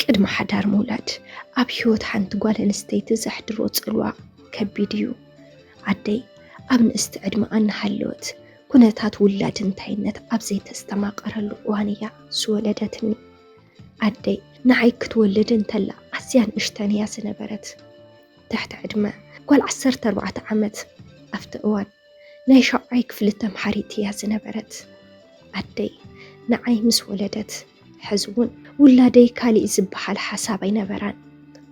ቅድሚ ሓዳር ምውላድ ኣብ ህይወት ሓንቲ ጓል ኣንስተይቲ ዘሕድሮ ጽልዋ ከቢድ እዩ። ኣደይ ኣብ ንእስቲ ዕድመኣ እናሃለወት ኩነታት ውላድ እንታይነት ኣብ ዘይተስተማቐረሉ እዋን እያ ዝወለደትኒ። ኣደይ ንዓይ ክትወልድ እንተላ ኣዝያ ንእሽተን እያ ዝነበረት። ትሕቲ ዕድመ ጓል ዓሰርተ ኣርባዕተ ዓመት ኣብቲ እዋን ናይ ሻውዓይ ክፍሊ ተምሃሪት እያ ዝነበረት። ኣደይ ንዓይ ምስ ወለደት ሕዚ እውን ውላደይ ካሊእ ዝበሃል ሓሳብ ኣይነበራን።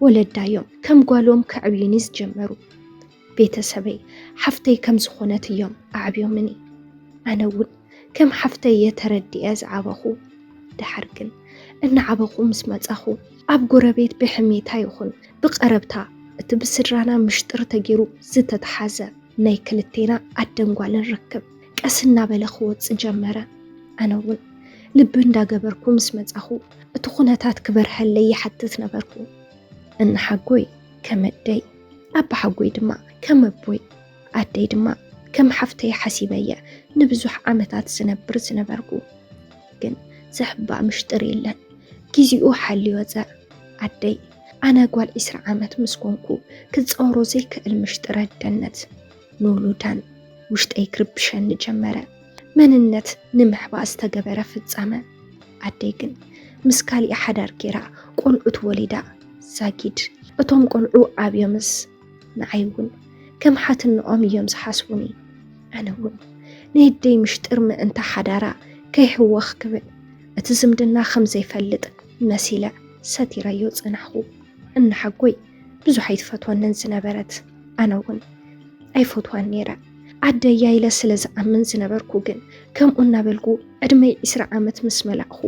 ወለዳዮም ከም ጓሎም ከዕብዩኒ ዝጀመሩ። ቤተሰበይ ሓፍተይ ከም ዝኾነት እዮም ኣዕብዮምኒ። ኣነ እውን ከም ሓፍተይ እየ ተረዲኤ ዝዓበኹ። ድሓር ግን እናዓበኹ ምስ መጻኹ ኣብ ጎረቤት ብሕሜታ ይኹን ብቐረብታ እቲ ብስድራና ምሽጥር ተገይሩ ዝተተሓዘ ናይ ክልቴና ኣደን ጓልን ርክብ ቀስ እናበለ ክወጽእ ጀመረ። ኣነ እውን ልቢ እንዳገበርኩ ምስ መጻኹ እቲ ኩነታት ክበርሀለይ ይሓትት ነበርኩ። እናሓጎይ ከም ኣደይ፣ ኣባሓጎይ ድማ ከም ኣቦይ፣ ኣደይ ድማ ከም ሓፍተይ ሓሲበየ ንብዙሕ ዓመታት ዝነብር ዝነበርኩ። ግን ዘሕባእ ምሽጥር የለን። ግዜኡ ሓልዩ ወጸ። ኣደይ ኣነ ጓል ዒስራ ዓመት ምስ ኮንኩ ክጻወሮ ዘይክእል ምሽጥር ኣደነት ንውሉዳን ውሽጠይ ክርብሸኒ ጀመረ። መንነት ንምሕባእ ዝተገበረ ፍጻመ። ኣደይ ግን ምስ ካሊእ ሓዳር ጌራ ቆልዑት ወሊዳ ዛጊድ እቶም ቆልዑ ዓብዮምስ ንዓይ እውን ከም ሓትንኦም እዮም ዝሓስቡኒ። ኣነ እውን ናይ ኣደይ ምሽጥር ምእንታ ሓዳራ ከይሕወኽ ክብል እቲ ዝምድና ከም ዘይፈልጥ መሲለ ሰቲረዮ ጸናሕኹ። እናሓጎይ ብዙሕ ኣይትፈትወንን ዝነበረት ኣነ እውን ኣይፈትዋን ነይረ። ኣደያ ኢለ ስለ ዝኣምን ዝነበርኩ ግን ከምኡ እናበልኩ ዕድመይ ዒስራ ዓመት ምስ መላእኹ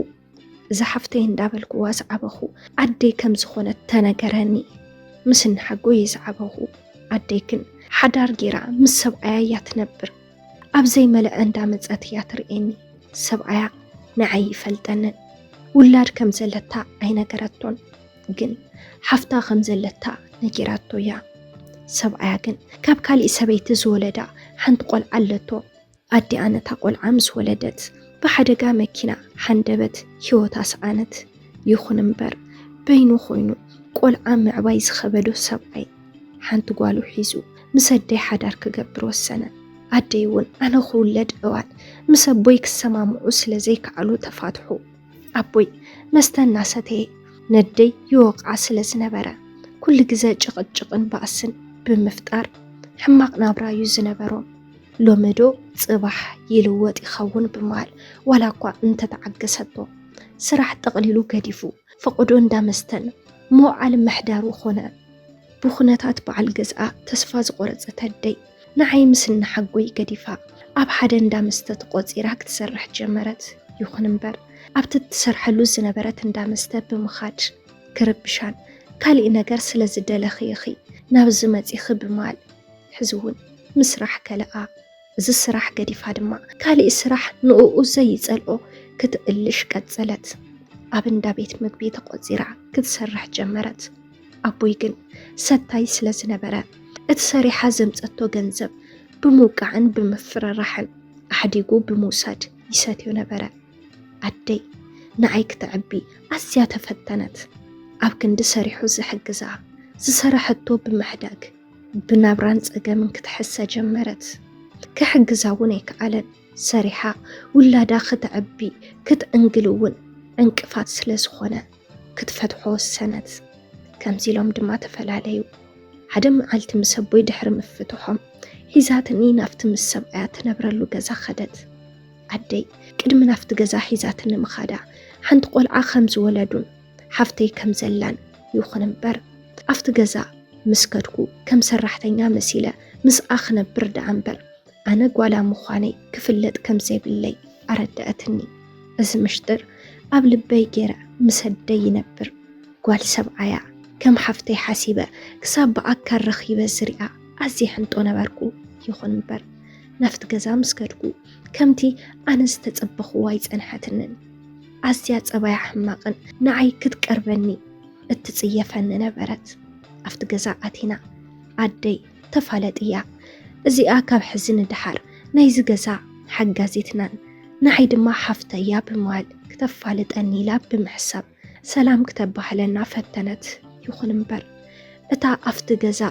እዛ ሓፍተይ እንዳበልኩዋ ዝዓበኹ ኣደይ ከም ዝኾነት ተነገረኒ። ምስ እናሓጎይ ዝዓበኹ ኣደይ ግን ሓዳር ጌራ ምስ ሰብኣያ እያ ትነብር። ኣብ ዘይመለአ እንዳመጸት እያ ትርእየኒ። ሰብኣያ ንዓይ ይፈልጠንን ውላድ ከም ዘለታ ኣይነገረቶን፣ ግን ሓፍታ ከም ዘለታ ነጊራቶ እያ። ሰብኣያ ግን ካብ ካሊእ ሰበይቲ ዝወለዳ ሓንቲ ቆልዓ ኣለቶ። ኣዲኣ ነታ ቆልዓ ምስ ወለደት ብሓደጋ መኪና ሓንደበት ህይወታ ሰኣነት። ይኹን እምበር በይኑ ኮይኑ ቆልዓ ምዕባይ ዝኸበዶ ሰብኣይ ሓንቲ ጓሉ ሒዙ ምስ ኣደይ ሓዳር ክገብር ወሰነ። ኣደይ እውን ኣነ ክውለድ እዋን ምስ ኣቦይ ክሰማምዑ ስለ ዘይከኣሉ ተፋትሑ። ኣቦይ መስተ እናሰተየ ነደይ ይወቕዓ ስለ ዝነበረ ኩሉ ግዘ ጭቕጭቕን ባእስን ብምፍጣር ሕማቕ ናብራ እዩ ዝነበሮም። ሎሚ ዶ ጽባሕ ይልወጥ ይኸውን ብምባል ዋላ እኳ እንተተዓገሰቶ ስራሕ ጠቕሊሉ ገዲፉ ፈቐዶ እንዳመስተን መውዓሊ ምሕዳሩ ኾነ። ብኹነታት በዓል ገዝኣ ተስፋ ዝቖረጸት ኣደይ ንዓይ ምስ እናሓጎይ ገዲፋ ኣብ ሓደ እንዳ መስተ ተቖጺራ ክትሰርሕ ጀመረት። ይኹን እምበር ኣብቲ እትሰርሐሉ ዝነበረት እንዳ መስተ ብምኻድ ክርብሻን ካሊእ ነገር ስለ ዝደለኺ ኢኺ ናብዚ መጺኺ ብምባል ሕዚ እውን ምስራሕ ከለኣ እዚ ስራሕ ገዲፋ ድማ ካሊእ ስራሕ ንእኡ ዘይጸልኦ ክትእልሽ ቀጸለት። ኣብ እንዳ ቤት ምግቢ ተቖጺራ ክትሰርሕ ጀመረት። ኣቦይ ግን ሰታይ ስለ ዝነበረ እቲ ሰሪሓ ዘምጸቶ ገንዘብ ብምውቃዕን ብምፍርራሕን ኣሕዲጉ ብምውሳድ ይሰትዮ ነበረ። ኣደይ ንዓይ ክተዕቢ ኣዝያ ተፈተነት። ኣብ ክንዲ ሰሪሑ ዝሕግዛ ዝሰረሐቶ ብምሕዳግ ብናብራን ጸገምን ክትሕሰ ጀመረት። ክሕግዛ እውን ኣይከኣለን። ሰሪሓ ውላዳ ክተዕቢ ክትዕንግል እውን ዕንቅፋት ስለ ዝኾነ ክትፈትሖ ወሰነት። ከምዚ ኢሎም ድማ ተፈላለዩ። ሓደ መዓልቲ ምስ ኣቦይ ድሕሪ ምፍትሖም ሒዛትኒ ናብቲ ምስ ሰብኣያ ትነብረሉ ገዛ ኸደት። ኣደይ ቅድሚ ናብቲ ገዛ ሒዛትኒ ምኻዳ ሓንቲ ቆልዓ ከም ዝወለዱን ሓፍተይ ከም ዘላን ይኹን እምበር ኣብቲ ገዛ ምስ ከድኩ ከም ሰራሕተኛ መሲለ ምስኣ ክነብር ደኣ እምበር ኣነ ጓላ ምዃነይ ክፍለጥ ከም ዘይብለይ ኣረደኣትኒ። እዚ ምሽጥር ኣብ ልበይ ገይረ ምስ ኣደይ ይነብር። ጓል ሰብኣያ ከም ሓፍተይ ሓሲበ ክሳብ ብኣካል ረኺበ ዝሪኣ ኣዝየ ሕንጦ ነበርኩ። ይኹን እምበር ናብቲ ገዛ ምስ ከድኩ ከምቲ ኣነ ዝተጸበኽዎ ኣይጸንሐትንን። ኣዝያ ጸባያ ሕማቕን ንዓይ ክትቀርበኒ እትጽየፈኒ ነበረት። ኣብቲ ገዛ ኣቲና ኣደይ ተፋለጥያ። እዚኣ ካብ ሕዚ ንደሓር ናይዚ ገዛ ሓጋዚትናን ንዓይ ድማ ሓፍተያ ብምባል ክተፋልጠኒ ኢላ ብምሕሳብ ሰላም ክተባህለና ፈተነት። ይኹን እምበር እታ ኣብቲ ገዛ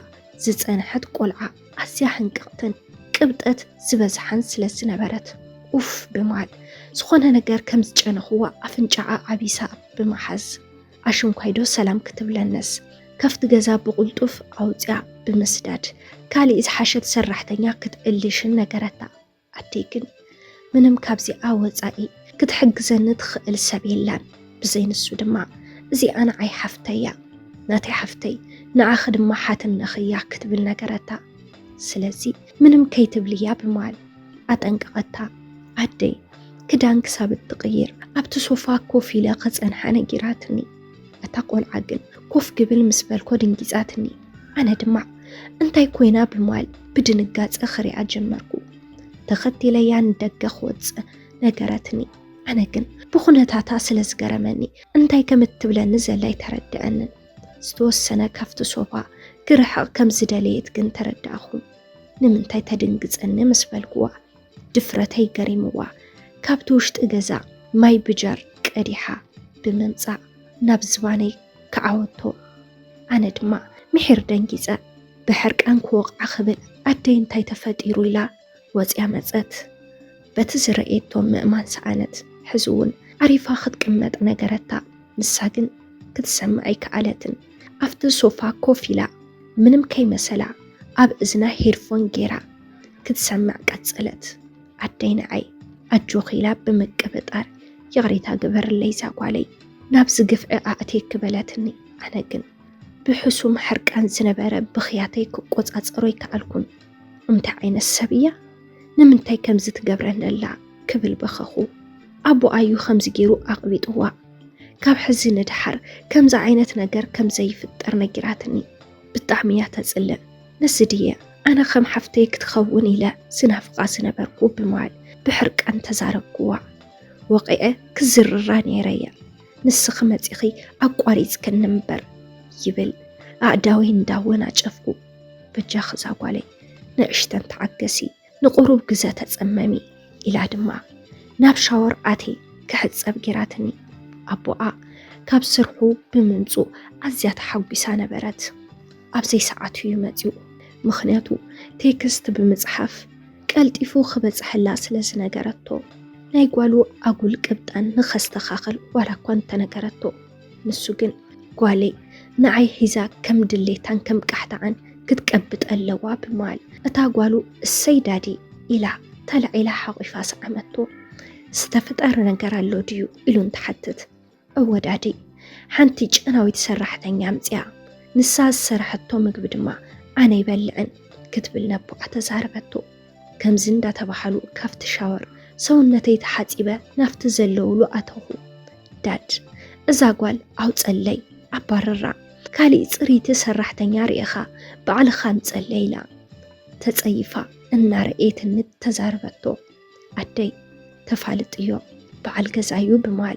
ዝጸንሐት ቆልዓ ኣዝያ ሕንቅቕትን ቅብጠት ዝበዝሓን ስለ ዝነበረት፣ ኡፍ ብምባል ዝኾነ ነገር ከም ዝጨነኽዋ ኣፍንጫኣ ዓቢሳ ብምሓዝ፣ ኣሽንኳይዶ ሰላም ክትብለንስ፣ ካብቲ ገዛ ብቕልጡፍ ኣውጽያ ብምስዳድ፣ ካሊእ ዝሓሸት ሰራሕተኛ ክትእልሽን ነገረታ። ኣደይ ግን ምንም ካብዚኣ ወጻኢ ክትሕግዘኒ ትኽእል ሰብ የላን። ብዘይ ንሱ ድማ እዚኣ ንዓይ ሓፍተይ እያ። ናተይ ሓፍተይ ንዓኺ ድማ ሓትነኺ እያ ክትብል ነገረታ። ስለዚ ምንም ከይትብልያ ብምባል ኣጠንቀቐታ። ኣደይ ክዳን ክሳብ እትቕይር ኣብቲ ሶፋ ኮፍ ኢለ ክጸንሓ ነጊራትኒ። እታ ቆልዓ ግን ኮፍ ክብል ምስ በልኮ ድንጊጻትኒ። ኣነ ድማ እንታይ ኮይና ብምባል ብድንጋጸ ክሪኣ ጀመርኩ። ተኸቲለያ ንደገ ክወጽእ ነገረትኒ። ኣነ ግን ብኹነታታ ስለ ዝገረመኒ እንታይ ከም እትብለኒ ዘላ ኣይተረድኣንን። ዝተወሰነ ካብቲ ሶፋ ክርሕቕ ከም ዝደለየት ግን ተረዳእኹ። ንምንታይ ተድንግጸኒ ምስ በልኩዋ ድፍረተይ ገሪምዋ፣ ካብቲ ውሽጢ ገዛ ማይ ብጃር ቀዲሓ ብምምጻእ ናብ ዝባነይ ክዓወቶ። ኣነ ድማ ምሒር ደንጊጸ፣ ብሕርቃን ክወቕዓ ክብል ኣደይ እንታይ ተፈጢሩ ኢላ ወጽያ መጸት። በቲ ዝረኣየቶ ምእማን ሰኣነት። ሕዚ እውን ዓሪፋ ክትቅመጥ ነገረታ። ንሳ ግን ክትሰምዕ ኣይከኣለትን። ኣብቲ ሶፋ ኮፍ ኢላ ምንም ከይመሰላ ኣብ እዝና ሄድፎን ገይራ ክትሰምዕ ቀጸለት። ኣደይ ንዓይ ኣጆኺ ኢላ ብምቅብጣር ይቕሬታ ግበርለይ ዛጓለይ፣ ናብዚ ግፍዒ ኣእትየኪ በለትኒ። ኣነ ግን ብሕሱም ሕርቃን ዝነበረ ብኽያተይ ክቆጻጸሮ ኣይከኣልኩን። እንታይ ዓይነት ሰብ እያ? ንምንታይ ከምዚ ትገብረኒ ኣላ? ክብል በኸኹ። ኣቦኣ እዩ ከምዚ ገይሩ ኣቕቢጥዋ። ካብ ሕዚ ንድሓር ከምዚ ዓይነት ነገር ከም ዘይፍጠር ነጊራትኒ። ብጣዕሚ እያ ተጽልእ። ነዚ ድየ ኣነ ከም ሓፍተይ ክትኸውን ኢለ ዝናፍቓ ዝነበርኩ ብምባል ብሕርቃን ተዛረብኩዋ። ወቒዐ ክዝርራ ነይረ እየ። ንስኺ መጺኺ ኣቋሪጽክኒ እምበር ይብል ኣእዳወይ እንዳወናጨፍኩ። በጃኺ እዛ ጓለይ ንእሽተን ተዓገሲ፣ ንቑሩብ ግዘ ተጸመሚ ኢላ ድማ ናብ ሻወር ኣትየ ክሕጸብ ጌራትኒ። ኣቦኣ ካብ ስርሑ ብምምጹ ኣዝያ ተሓጒሳ ነበረት። ኣብ ዘይሰዓቱ እዩ መጺኡ። ምኽንያቱ ቴክስት ብምጽሓፍ ቀልጢፉ ክበጽሐላ ስለ ዝነገረቶ፣ ናይ ጓሉ ኣጉል ቅብጣን ንኸስተኻኽል ዋላ እኳ እንተነገረቶ፣ ንሱ ግን ጓለይ ንዓይ ሒዛ ከም ድሌታን ከም ቃሕታኣን ክትቀብጥ ኣለዋ ብምባል እታ ጓሉ እሰይ ዳዲ ኢላ ተላዒላ ሓቒፋ ሰዓመቶ። ዝተፈጠረ ነገር ኣሎ ድዩ ኢሉ እንትሓትት፣ እወ ዳዲ፣ ሓንቲ ጨናዊት ሰራሕተኛ ኣምጽኣ፣ ንሳ ዝሰረሐቶ ምግቢ ድማ ኣነ ይበልዕን ክትብል ነቦኣ ተዛረበቶ። ከምዚ እንዳተባሃሉ ካብቲ ሻወር ሰውነተይ ተሓጺበ ናብቲ ዘለውሉ ኣተኹ። ዳድ፣ እዛ ጓል ኣውጸለይ፣ ኣባርራ። ካሊእ ጽሪቲ ሰራሕተኛ ርኢኻ ባዕልኻ ኣምጸለይ ኢላ ተጸይፋ እናረኤትኒ ተዛረበቶ። ኣደይ፣ ተፋልጥዮ፣ በዓል ገዛዩ ብምባል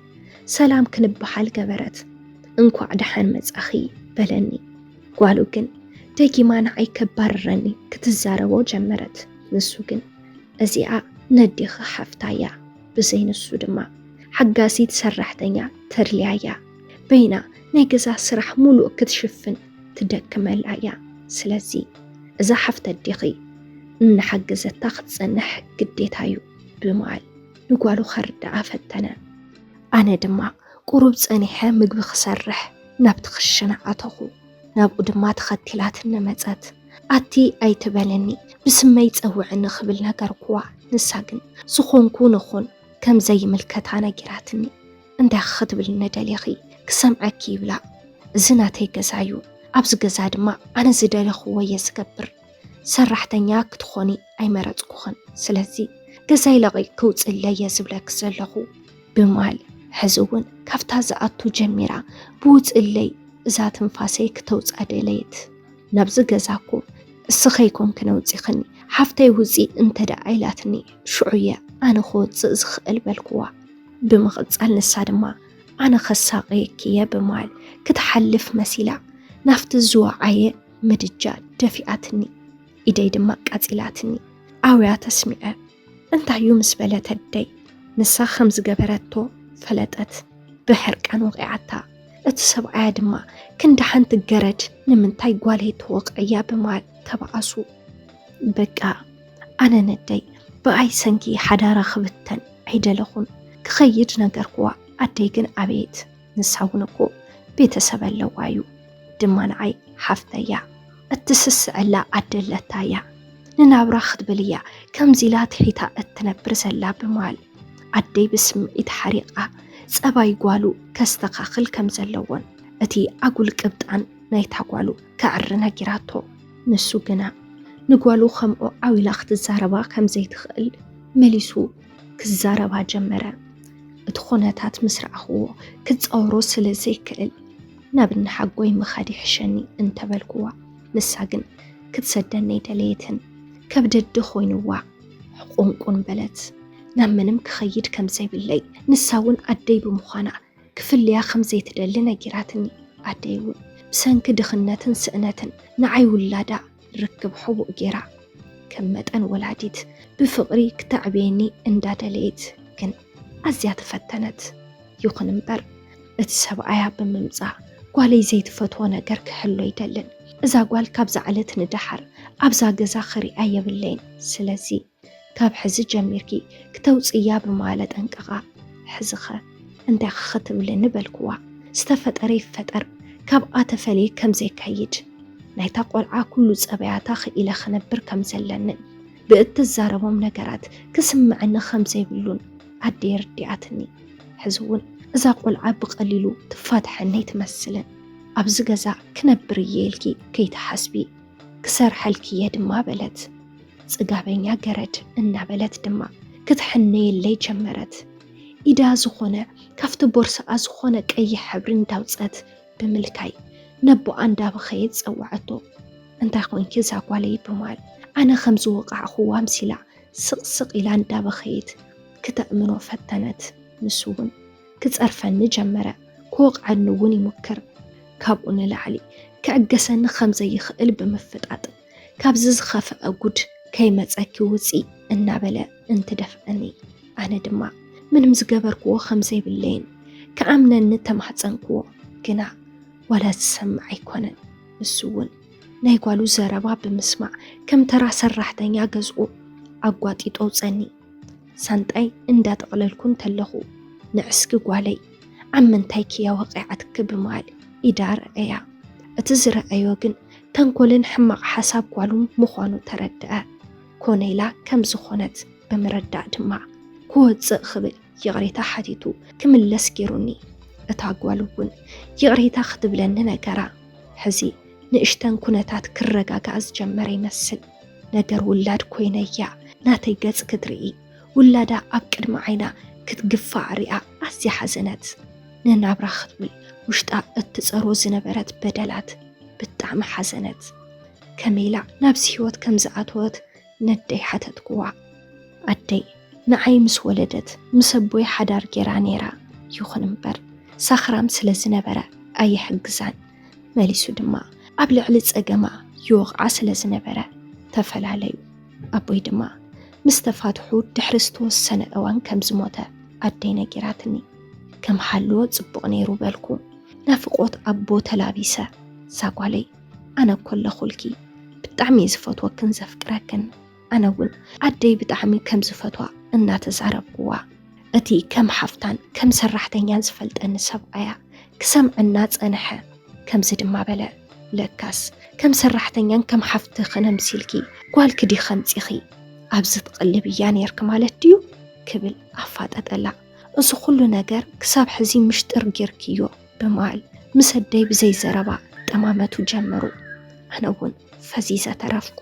ሰላም ክንበሃል ገበረት። እንኳዕ ደሓን መጻኺ በለኒ። ጓሉ ግን ደጊማ ንዓይ ከባርረኒ ክትዛረቦ ጀመረት። ንሱ ግን እዚኣ ነዴኺ ሓፍታ እያ፣ ብዘይ ንሱ ድማ ሓጋሲት ሰራሕተኛ ተድልያ እያ። በይና ናይ ገዛ ስራሕ ሙሉእ ክትሽፍን ትደክመላ እያ። ስለዚ እዛ ሓፍቲ ኣዴኺ እናሓገዘታ ክትጸንሕ ግዴታ እዩ ብምባል ንጓሉ ከርድኣ ፈተነ። ኣነ ድማ ቁሩብ ጸኒሐ ምግቢ ክሰርሕ ናብቲ ክሽነ ኣተኹ። ናብኡ ድማ ተኸቲላትኒ መጸት። ኣቲ ኣይትበለኒ፣ ብስመይ ጸውዕኒ ክብል ነገርኩዋ። ንሳ ግን ዝኾንኩ ንኹን ከም ዘይምልከታ ነጊራትኒ። እንታይ ክትብልኒ ደሊኺ? ክሰምዐኪ ይብላ። እዚ ናተይ ገዛ እዩ። ኣብዚ ገዛ ድማ ኣነ ዝደለኽዎ እየ ዝገብር። ሰራሕተኛ ክትኾኒ ኣይመረጽኩኽን። ስለዚ ገዛይ ለቒቕኪ ውጽእለይ እየ ዝብለኪ ዘለኹ ብምባል፣ ሕዚ እውን ካብታ ዝኣቱ ጀሚራ ብውጽእለይ እዛ ትንፋሰይ ክተውጻ ደለየት። ናብዚ ገዛ እኮ እስኺ ኣይኮንክን ኣውጺኽኒ፣ ሓፍተይ ውጺ እንተ ደኣ ኢላትኒ፣ ሽዑ እየ ኣነ ክወጽእ ዝኽእል በልኩዋ። ብምቕጻል ንሳ ድማ ኣነ ከሳቕየኪ እየ ብምባል ክትሓልፍ መሲላ ናብቲ ዝወዓየ ምድጃ ደፊኣትኒ። ኢደይ ድማ ኣቃጺላትኒ። ኣውያ ተስሚዐ። እንታይ እዩ ምስ በለት ኣደይ ንሳ ከም ዝገበረቶ ፈለጠት። ብሕርቃን ወቒዓታ። እቲ ሰብኣያ ድማ ክንዲ ሓንቲ ገረድ ንምንታይ ጓለይ ተወቕዕያ ብምባል ተባኣሱ። በቃ ኣነ ነደይ ብኣይ ሰንኪ ሓዳራ ክብተን ኣይደለኹን። ክኸይድ ነገርኩዋ። ኣደይ ግን ኣቤት፣ ንሳ እውን እኮ ቤተሰብ ኣለዋ እዩ። ድማ ንዓይ ሓፍተያ እትስስዐላ ኣደ ኣለታ እያ። ንናብራ ክትብል እያ ከምዚ ኢላ ትሒታ እትነብር ዘላ ብምባል ኣደይ ብስምዒት ሓሪቓ ጸባይ ጓሉ ከስተኻኽል ከም ዘለዎን እቲ ኣጉል ቅብጣን ናይታ ጓሉ ከዕሪ ነጊራቶ። ንሱ ግና ንጓሉ ከምኡ ዓው ኢላ ክትዛረባ ከም ዘይትኽእል መሊሱ ክዛረባ ጀመረ። እቲ ኹነታት ምስ ረኣኽዎ ክጻወሮ ስለ ዘይክእል ናብ እንሓጎይ ምኻድ ይሕሸኒ እንተበልክዋ፣ ንሳ ግን ክትሰደኒ ኣይደለየትን። ከብደዲ ኮይንዋ ሕቁንቁን በለት። ናብ ምንም ክኸይድ ከም ዘይብለይ፣ ንሳ እውን ኣደይ ብምዃና ክፍልያ ከም ዘይትደሊ ነጊራትኒ። ኣደይ እውን ብሰንኪ ድኽነትን ስእነትን ንዓይ ውላዳ ርክብ ሕቡእ ገይራ፣ ከም መጠን ወላዲት ብፍቕሪ ክተዕብየኒ እንዳደለየት ግን ኣዝያ ተፈተነት። ይኹን እምበር እቲ ሰብኣያ ብምምጻእ ጓለይ ዘይትፈትዎ ነገር ክህሉ ኣይደልን። እዛ ጓል ካብዛ ዕለት ንደሓር ኣብዛ ገዛ ክሪኣ የብለይን። ስለዚ ካብ ሕዚ ጀሚርኪ ክተውጽእያ ብምባል ኣጠንቀቓ። ሕዚኸ እንታይ ክትብልኒ በልክዋ። ዝተፈጠረ ይፈጠር፣ ካብኣ ተፈልየ ከም ዘይከይድ፣ ናይታ ቆልዓ ኩሉ ጸባያታ ክኢለ ክነብር ከም ዘለንን ብእትዛረቦም ነገራት ክስምዐኒ ከም ዘይብሉን ኣደይ ኣርዲኣትኒ። ሕዚ እውን እዛ ቆልዓ ብቐሊሉ ትፋትሐኒ ኣይትመስልን። ኣብዚ ገዛ ክነብር እየ ኢልኪ ከይትሓስቢ፣ ክሰርሐልኪ እየ ድማ በለት። ጽጋበኛ ገረድ እናበለት ድማ ክትሕነየለይ ጀመረት። ኢዳ ዝኾነ ካብቲ ቦርስኣ ዝኾነ ቀይሕ ሕብሪ እንዳውጸት ብምልካይ ነቦኣ እንዳበኸየት ጸወዐቶ። እንታይ ኮንኪ እዛ ጓለይ ብምባል ኣነ ከም ዝወቃዕኹዋ ኣምሲላ ስቕ ስቕ ኢላ እንዳበኸየት ክተእምኖ ፈተነት። ንሱ እውን ክጸርፈኒ ጀመረ። ክወቕዐኒ እውን ይሙክር። ካብኡ ንላዕሊ ክዕገሰኒ ከም ዘይኽእል ብምፍጣጥ ካብዚ ዝኸፍአ ጉድ ከይመጸኪ ውጺ እናበለ እንትደፍአኒ ኣነ ድማ ምንም ዝገበርክዎ ከም ዘይብለይን ክኣምነኒ ተማሕጸንክዎ። ግና ዋላ ዝሰምዕ ኣይኮነን። ንሱ እውን ናይ ጓሉ ዘረባ ብምስማዕ ከም ተራ ሰራሕተኛ ገዝኡ ኣጓጢጦ ውጸኒ። ሳንጣይ እንዳጠቕለልኩ እንተለኹ ንዕስኪ ጓለይ ኣብ ምንታይኪ እያ ወቒዓትኪ ብምባል ኢዳ ረኣያ። እቲ ዝረኣዮ ግን ተንኮልን ሕማቕ ሓሳብ ጓሉ ምዃኑ ተረድኣ። ኮነ ኢላ ከም ዝኾነት ብምርዳእ ድማ ክወጽእ ክብል ይቕሬታ ሓቲቱ ክምለስ ገይሩኒ። እታ ጓል እውን ይቕሬታ ክትብለኒ ነገራ። ሕዚ ንእሽተን ኩነታት ክረጋጋእ ዝጀመረ ይመስል። ነገር ውላድ ኮይነ እያ ናተይ ገጽ ክትርኢ። ውላዳ ኣብ ቅድሚ ዓይና ክትግፋዕ ሪኣ ኣዝያ ሓዘነት። ንናብራ ክትብል ውሽጣ እትጸሮ ዝነበረት በደላት ብጣዕሚ ሓዘነት። ከመይ ኢላ ናብዚ ህይወት ከም ዝኣተወት ነደይ ሓተትክዋ። ኣደይ ንዓይ ምስ ወለደት ምስ ኣቦይ ሓዳር ገይራ ነይራ። ይኹን እምበር ሳኽራም ስለ ዝነበረ ኣይሕግዛን። መሊሱ ድማ ኣብ ልዕሊ ጸገማ ይወቕዓ ስለ ዝነበረ ተፈላለዩ። ኣቦይ ድማ ምስ ተፋትሑ ድሕሪ ዝተወሰነ እዋን ከም ዝሞተ ኣደይ ነጊራትኒ። ከም ሃልዎ ጽቡቕ ነይሩ በልኩ። ናፍቖት ኣቦ ተላቢሰ። እዛ ጓለይ ኣነ እኮ ኣለኹልኪ፣ ብጣዕሚ እየ ዝፈትወክን ዘፍቅረክን። ኣነ እውን ኣደይ ብጣዕሚ ከም ዝፈትዋ እናተዛረብክዋ፣ እቲ ከም ሓፍታን ከም ሰራሕተኛን ዝፈልጠኒ ሰብኣያ ክሰምዐና ጸንሐ። ከምዚ ድማ በለ፣ ለካስ ከም ሰራሕተኛን ከም ሓፍትኽን ኣምሲልኪ ጓልኪ ዲኺ ኣምጺኺ? ኣብዚ ትቕልብያ ነይርኪ ማለት ድዩ? ክብል ኣፋጠጠላ። እዚ ኩሉ ነገር ክሳብ ሕዚ ምሽጥር ጌርክዮ ብምባል ምስ ኣደይ ብዘይ ዘረባ ጠማመቱ ጀመሩ። ኣነ እውን ፈዚዘ ተረፍኩ።